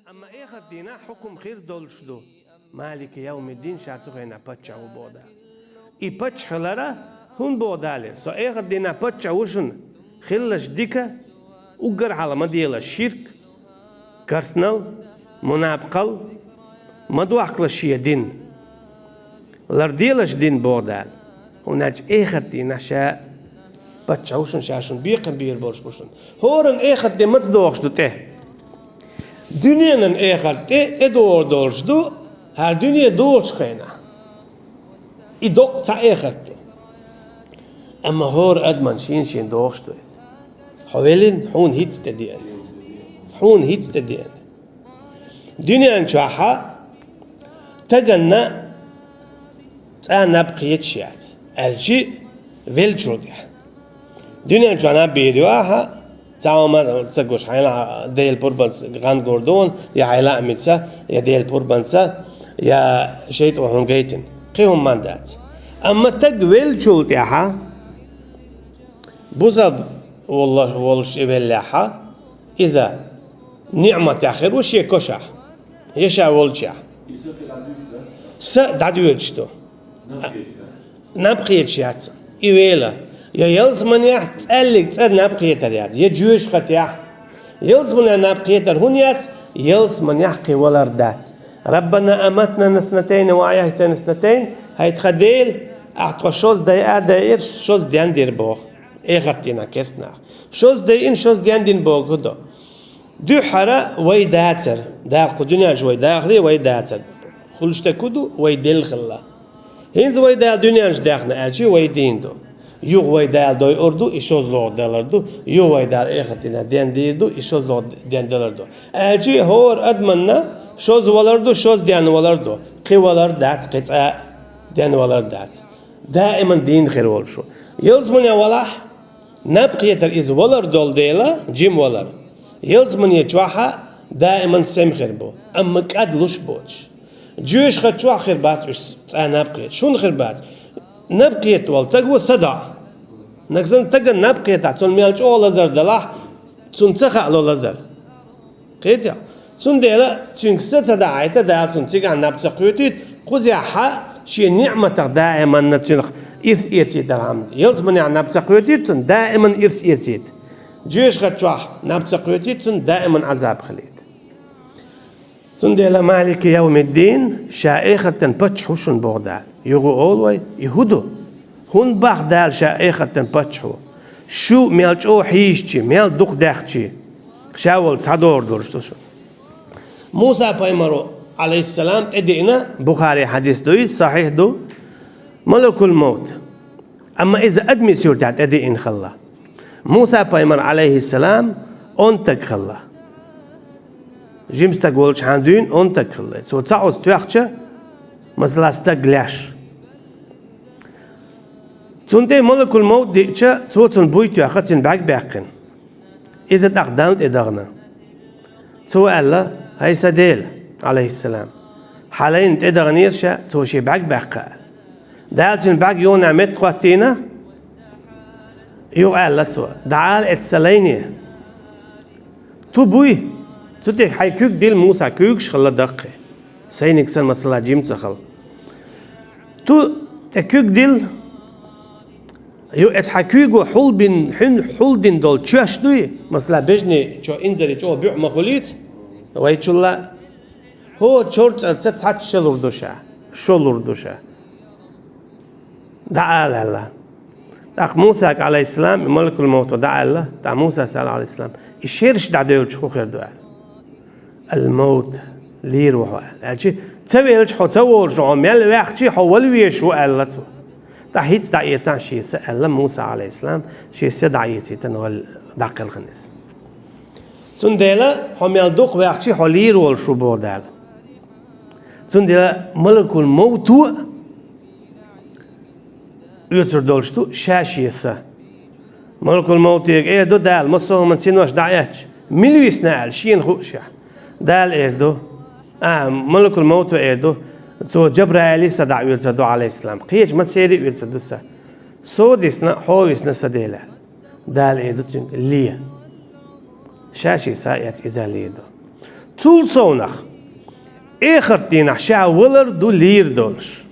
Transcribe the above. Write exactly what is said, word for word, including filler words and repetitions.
Амма эхарт дийнахь хьукум хир долуш ду. Малики явмиддин, ша цу хенахь паччахь ву боху Дала. И паччахь хилар а хӀунда боху Дала? Со эхарт дийнахь паччахь ву шуна. Хилалаш дика, уггар хьала ма делаш ширк, карснал, мунапкъал, ма дохкалаш шен дин. Ларделаш дин боху Дала. ХӀунда аьлча эхарт дийнахь ша паччахь ву шуна, ша шуна бекхам бийр болуш бу шуна. ХӀоранна эхарт де маца дохуш ду тӀе? Дуьненан эхарт тӀе, тӀедогӀур долуш ду, хӀара дуьне доцучу хенахь. И доккха цхьа эхарт де. Амма хӀора адаман шен-шен дохуш ду иза. Хьо велина, хьуна хӀинца тӀедеана иза. Хьуна хӀинца тӀедеана. Дуьнен чохь а стаганна цкъа наб кхеташ яц, аьлчи веллачул тӀаьхьа. Дуьнен чохь наб бийр ю ахьа, цхьа хӀума ца гуш, хьайна Делан пурбанца гӀан гур ду хьуна, я хьайн лаамца, я Делан пурбанца, я шайтӀа хьуна гайтина. Кхин хӀумма дац. Амма стаг веллачул тӀаьхьа, бусалба волла-, волуш и веллехьа, иза ниӀматехь хир ву шен кошахь, я ша волчехь. Са дӀадоьдуш ду. Наб кхеташ яц. И вела. Я ялсаманехь цӀаьллиг цӀа наб кхетар яц, я жоьжахатехь. Ялсаманехь наб кхетар хӀунда яц? Ялсаманехь кхин валар дац. Раббана аматна снатайн ва ахьяйтана снатайн, хӀай тхан Дела, ахь тхо шозза дайа а дайира, шозза денна дира боху. Эхарт дийнахь керстанаха. Шозза дайина, шозза денна дина бохург хӀун ду? Дуьххьара вай дацара, даккха кху дуьнен чу вай дахале вай дацара. Хуьлуш дерг хӀун ду? Вай делла хилла. ХӀинца вай Дала дуьнен чу даьхна аьлчи вай дийна ду. Юха вай Дала дойур ду, и шозлагӀа далар ду. Юха вай Дала эхарт дийнахь денна дийр ду, и шозлагӀа денна далар ду. Аьлчи хӀора адаманна шозза валар ду, шозза денна валар ду. Кхин валар дац, кхин цкъа денна валар дац. Даиман дийна хир волуш ву. Ялсамане валахь, наб кхетар иза валар долу дела, жима валар. Ялсамане чохь а даиман сема хир бу, амма кӀадлуш боцуш. Жоьжахати чохь хир бац уьш цкъа наб кхеташ. ХӀунда хир бац? Наб кхетта волу стаг ву садаӀа. Нагахь санна стагана наб кхетахь, цунна мел чӀогӀа лазар далахь, цунна ца хаало лазар. Кхетий? Цундела цуьнга са ца даӀийта, Дала цунна цигахь наб ца кхетийта, кхузахь а шен ниӀматах даиманна цуьнах ирс эцийтархьама. Ялсаманехь наб ца кхетийта цунна, даиман ирс эцийта. Жоьжахати чохь наб ца кхетийта цунна, даиман Ӏазаб хилийта. Цундела Малики явмиддин, ша эхартан паччахь ву шуна боху Дала. Юха олу вай, и хӀун ду? ХӀунда боху Дала ша эхартан паччахь ву? Шу мел чӀогӀа хьийзачи, мел дукха даьхчи, ша волу цхьа догӀур долуш ду шу. Муса-пайхамаро, Ӏалайхиссалам, тӀедиъна, Бухари хьадис ду иза, сахьихь ду, малакул-мовт. Амма иза адамийн суртехь тӀедиъна хилла. Муса-пайхамар, Ӏалайхиссалам, онда стаг хилла. Жима стаг волчу хьан дуьйна онда стаг хилла. Цо цхьа оцу тоьхча, масала, стаг леш. Цунна тӀе малакул-мовт диъча, цо цунна буй тоьхна, цуьнан бӀаьрг баьккхина. Иза тӀаккха Далла тӀе дахана. Цо аьлла: «ХӀай сан Дела, Ӏалайхиссалам, хьан лайна тӀедаханера ша, цо шен бӀаьрг баьккха», — аьлла. Дала цуьнан бӀаьрг юханехь меттахӀоттийна, юха аьлла цо: «ДӀаала эцу сан лайне. Ту буй, цу тӀе хьайн куьг дилла». Муса куьйгаш хилла даккхий. Сайниг санна, масала, жима ца хилла. Ту тӀе куьг дилла, ю эцу хьан куьйго хьулбин-, хьуьн-, хьулдина долу чоьш дуй, масала, бежанийн чо инзаре чӀогӀа буьхьа ма хуьлийца, вайчулла, хӀора чор цӀарца цхьацца шо лур ду ша, шо лур ду ша. ДӀаала аьлла. ТӀаккха Мусага, Ӏалайхиссалам, и малакул-мовто дӀааьлла, тӀаккха Мусас аьлла, Ӏалайхиссалам, и шераш дӀадевлча хӀун хир ду аьлла. Ал-мовт, лийр ву хьо аьлла. Аьлчи, ца велча хьо ца волуш, хьо мел ваьхчи, хьо вала везаш ву аьлла цо. ТӀаккха хӀинца дӀаэцахьа шен са аьлла Муса, Ӏалайхиссалам, шен са дӀаэцийтина вала дӀакхелхина иза. Цундела хьо мел дукха ваьхчи, хьо лийр волуш ву боху Дала. Цундела малакул-мовто оьцур долуш ду ша шен са. Малакул-мовтига эр ду Дала, массо а хӀуманан синош дӀаэцча, мила висна аьлла, шена хууш. Дала эр ду, а, малакул-мовто эр ду, цо Жабраилан са дӀаоьцур ду, Ӏалайхиссалам. Кхечу массеран а оьцур ду са. Со дисна, хьо висна, сан Дела. Дала эр ду цуьнга: «Ле». Ша шен са эцна иза лийр ду. Цул совнагӀа, эхартдийнахьа ша валар ду лийр долаш.